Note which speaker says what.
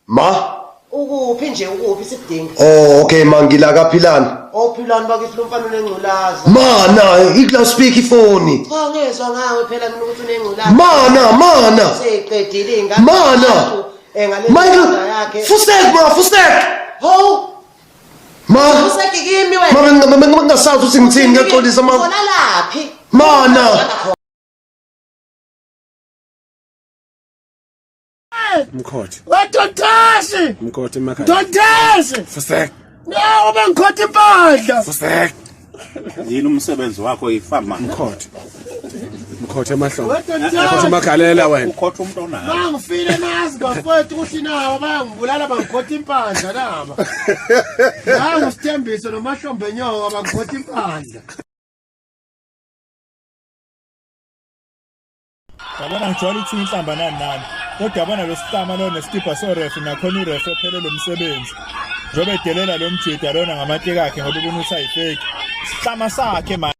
Speaker 1: Ma?
Speaker 2: Ukuphi nje ukuphi sidinga?
Speaker 1: Oh okay ma ngila kaphilani.
Speaker 2: Ophilani bakithi lo mfana unengculaza.
Speaker 1: Mana i-loudspeaker ifoni.
Speaker 2: Cha ngezwa ngawe phela mina ukuthi unengculaza.
Speaker 1: Mana mana.
Speaker 2: Seyiqedile ingane.
Speaker 1: Mana.
Speaker 2: Michael
Speaker 1: yakhe. Fusek ma fusek.
Speaker 2: Ho.
Speaker 1: Ma.
Speaker 2: Fusek kimi wena.
Speaker 1: Ma bengingasazi ukuthi ngithini ngiyaxolisa ma.
Speaker 2: Khona laphi?
Speaker 1: Mana.
Speaker 3: Mkhothi.
Speaker 4: Wedontasi!
Speaker 3: Mkhothi emakhaya.
Speaker 4: Dontasi!
Speaker 3: Fusek.
Speaker 4: No, ube ngikhotha impahla.
Speaker 3: Fusek.
Speaker 5: Yini umsebenzi wakho ifama?
Speaker 3: Mkhothi. Mkhothi emahlombe.
Speaker 4: Wedontasi!
Speaker 3: Mkhothi emakhalela wena.
Speaker 5: Ukhotha umuntu onayo.
Speaker 4: Bangifile nazi bafowethu ukuthi nabo bayangibulala bangikhotha impahla naba. Nangu Sithembiso noMahlombe Nyoka bangikhotha impahla.
Speaker 6: Yabona ngijwayele ukuthi inhlamba nani nani. Kodwa yabona lo sihlama lo nesikibha sorefi nakhona urefi ophelele umsebenzi. Njengoba edelela lo mjida lona ngamateki akhe ngoba ubona ukuthi ayifake. Sihlama sakhe man.